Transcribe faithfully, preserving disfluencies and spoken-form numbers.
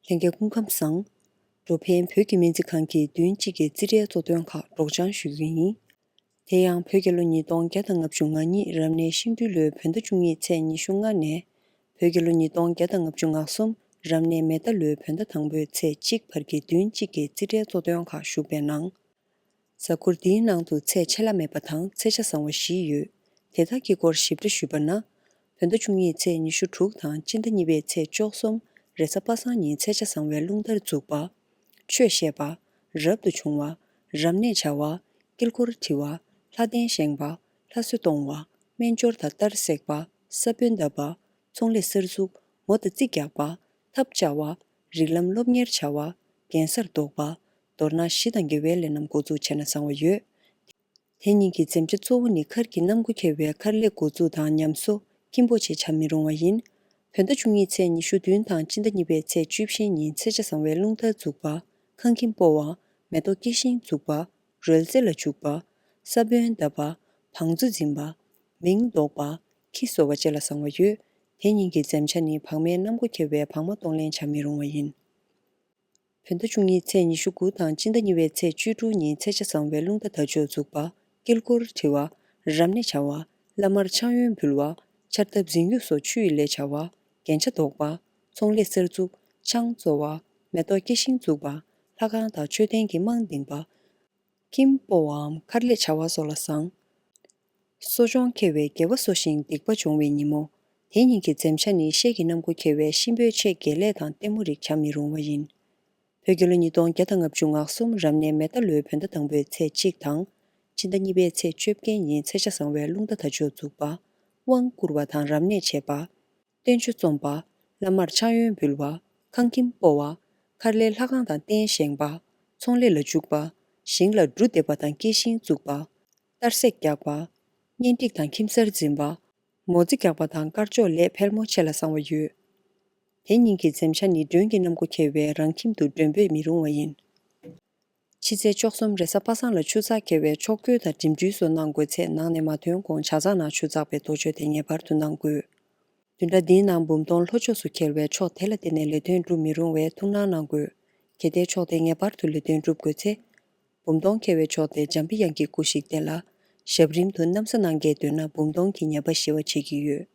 ལྷན་རྒྱས་སྐུ་ཁམས་བཟང་། འགྲོ་ཕན་བོད་ཀྱི་སྨན་རྩིས་ཁང་གིས་བདུན་གཅིག་གི་རྩིས་ཁྲའི་གཙོ་དོན་ཁག་སྒྲོག་སྦྱང་ཞུ་རྒྱུ་ཡིན། དེ་ཡང་བོད་རྒྱལ་ལོ་ཉིས་སྟོང་བརྒྱ་དང་ལྔ་བཅུ་ང་གཉིས་རབ་གནས་ཤིང་སྦྲུལ་ལོའི་བོད་ཟླ་བཅུ་གཉིས་ཚེས་ཉི་ཤུ་ལྔ་ནས། བོད་རྒྱལ་ལོ་ཉིས་སྟོང་བརྒྱ་དང་ལྔ་བཅུ་ང་གསུམ་རབ་གནས་མེ་རྟ་ལོའི་བོད་ཟླ་དང་པོའི་ཚེས་གཅིག་བར་གྱི་བདུན་གཅིག་གི་རྩིས་ཁྲའི་གཙོ་དོན་ཁག་ཞུགས་པའི་ནང་། གཟའ་འཁོར་འདིའི་ནང་དུ་ཚེས་ཆད་ལྷག་མེད་པ་དང་ཚེས་ཆ་བཟང་བ་བཞི་ཡོད། དེ་དག་གི་སྐོར་ཞིབ་ཕྲ་ཞུས་པ་ན། བོད་ཟླ་བཅུ་གཉིས་ཚེས་ཉི་ཤུ་དྲུག་དང་སྤྱི་ཟླ་གཉིས་པའི་ཚེས་བཅུ་གསུམ་རེས་གཟའ་པ་སངས་ཉིན་ཚེས་ཆ་བཟང་བའི་རླུང་ལྟར་འཛུགས་པ། ཆོས་བཤད་པ། རབ་ཏུ་བྱུང་བ། རབ་གནས་བྱ་བ། དཀྱིལ་འཁོར་བྲི་བ། ལྷ་རྟེན་བཞེངས་པ། ལྷ་གསོལ་གཏོང་བ། སྨན་སྦྱོར་དང་གཏར་བསྲེག་པ། ས་བོན་བཏབ་པ། ཚོང་ལས་གསར་འཛུགས། མོ་དང་རྩིས་རྒྱག་པ། ཐབ་བཅའ་བ། རིགས་ལམ་སློབ་གཉེར་བྱ་བ། གདན་སར་འདོགས་པ། མདོར་ན་གཞི་དང་དགེ་བའི་ལས་རྣམས་འགོ་འཛུགས་བྱས་ན་བཟང་བ་ཡོད། དེ་ཉིན་གྱི་འཛེམ་བྱ་གཙོ་བོ་ནི་མཁར་གྱི་གནམ་སྒོ་ཁྱེར་བའི་མཁར་ལས་འགོ་འཛུགས་དང་ཉམས་གསོ་སྐྱིན་པོ་ཆེ་བྱ་མི་རུང་བ་ཡིན། བོད་ཟླ་བཅུ་གཉིས་ཚེས་ཉི་ཤུ་བདུན་དང་སྤྱི་ཟླ་གཉིས་པའི་ཚེས་བཅུ་བཞི་ཉིན་ཚེས་ཆ་བཟང་བའི་རླུང་རྟ་འཛུགས་པ། ཁང་ཁྱིམ་སྤོ་བ། མེ་ཏོག་སྐྱེ་ཤིང་འཛུགས་པ། རོལ་རྩེད་ལ་འཇུག་པ། ས་བོན་བཏབ་པ། བང་མཛོད་འཛིན་པ། མིང་འདོགས་པ། ཁྱི་གསོ་བ་བཅས་ལ་བཟང་བ་ཡོད། དེ་ཉིན་གྱི་འཛེམ་བྱ་ནི་བག་མའི་གནམ་སྒོ་ཁྱེར་བའི་བག་མ་གཏོང་ལེན་བྱ་མི་རུང་བ་ཡིན། བོད་ཟླ་བཅུ་གཉིས་ཚེས་ཉི་ཤུ་དགུ་དང་སྤྱི་ཟླ་གཉིས་པའི་ཚེས་བཅུ་དྲུག་ཉིན་ཚེས་ཆ་བཟང་བའི་རླུང་རྟ་དར་ལྕོག་འཛུགས་པ། དཀྱིལ་འཁོར་བྲི་བ། རབ་གནས་བྱ་བ། བླ་མར་ཕྱག་གཡོན་འབུལ་བ། ཕྱར་ཐབ་འཛིན་རྒྱུག་སོགས་ཆུ་ཡི་ལས་བྱ་བ། རྒྱན་ཆ་འདོགས་པ། ཚོང་ལས་གསར་འཛུགས། ཆང་བཙོ་བ། མེ་ཏོག་སྐྱེ་ཤིང་འཛུགས་པ། ལྷ་ཁང་དང་མཆོད་རྟེན་གྱི་རྨང་འདིང་པ། ཁྱིམ་སྤོ་བའམ་མཁར་ལས་བྱ་བ་སོགས་ལ་བཟང་། གསོ་སྦྱོང་འཁེལ་བའི་དགེ་བ་གསོ་ཞིང་སྡིག་པ་སྦྱོང་བའི་ཉིན་མོ། དེ་ཉིན་གྱི་འཛེམ་བྱ་ནི་ཤེལ་གྱི་གནམ་སྒོ་ཁྱེར་བའི་གཤིན་པོའི་ཆེད་དགེ་ལས་དང་ལྟད་མོ་རིགས་བྱ་མི་རུང་བ་ཡིན། བོད་རྒྱལ་ལོ་ཉིས་སྟོང་བརྒྱ་དང་ལྔ་བཅུ་ང་གསུམ་རབ་གནས་མེ་རྟ་ལོའི་བོད་ཟླ་དང་པོའི་ཚེས་གཅིག་དང་། སྤྱི་ཟླ་གཉིས་པའི་ཚེས་བཅོ་བརྒྱད་ཉིན་ཚེས་ཆ་བཟང་བའི་རླུང་རྟ་དར་ལྕོག་འཛུགས་པ། དབང་བསྐུར་བ་དང་རབ་གནས་བྱེད་པ། བསྟན་བཅོས་རྩོམ་པ། བླ་མར་ཕྱག་གཡོན་འབུལ་བ། ཁང་ཁྱིམ་སྤོ་བ། མཁར་ལས་ལྷ་ཁང་དང་རྟེན་བཞེངས་པ། ཚོང་ལས་ལ་འཇུག་པ། ཞིང་ལ་འབྲུ་འདེབས་པ་དང་སྐྱེ་ཤིང་བཙུགས་པ། གཏར་བསྲེག་རྒྱག་པ། གཉེན་སྒྲིག་དང་ཁྱིམ་གསར་འཛིན་པ། མོ་རྩིས་རྒྱག་པ་དང་དཀར་ཕྱོགས་ལས་ཕལ་མོ་ཆེ་ལ་བཟང་བ་ཡོད། དེ་ཉིན་གྱི་འཛེམ་བྱ་ནི་མགྲོན་གྱི་གནམ་སྒོ་ཁྱེར་བའི་རང་ཁྱིམ་དུ་མགྲོན་འབོད་མི་རུང་བ་ཡིན། ཕྱི་ཚེས་བཅུ་གསུམ་རེས་གཟའ་པ་སངས་ལ་ཆུ་ཚགས་འཁེལ་བའི་ཕྱོགས་བསྐོར་དང་འགྲིམ་འགྲུལ་སོགས་གནང་དགོས་ཚེ་ནང་ནས་མ་ཐོན་གོང་ཇ་ཚགས་ནང་ཆུ་འཛེགས་པའི་དོ་ཆོད་དེ་ངེས་པར་དུ་གནང་དགོས། བདུན་ཕྲག་འདིའི་ནང་འབུམ་སྡོང་ལྷོ་ཕྱོགས་སུ་འཁེལ་བའི་ཕྱོགས་དེ་ལ་བརྟེན་ནས་ལས་དོན་སྒྲུབ་མི་རུང་བའི་ཐུགས་སྣང་གནང་དགོས། གལ་ཏེ་ཕྱོགས་དེ་ངེས་པར་དུ་ལས་དོན་སྒྲུབ་དགོས་ཚེ། འབུམ་སྡོང་འཁེལ་བའི་ཕྱོགས་དེ་འཇམ་པའི་དབྱངས་ཀྱི་སྐུ་ཞིག་བསྟེན་ལ། ཞབས་རིམ་དུ་གནམ་ས་གནང་གལ་འདོད་ན་འབུམ་སྡོང་གི་ཉེས་པ་ཞི་བ་བྱེད་ཀྱི་ཡོད།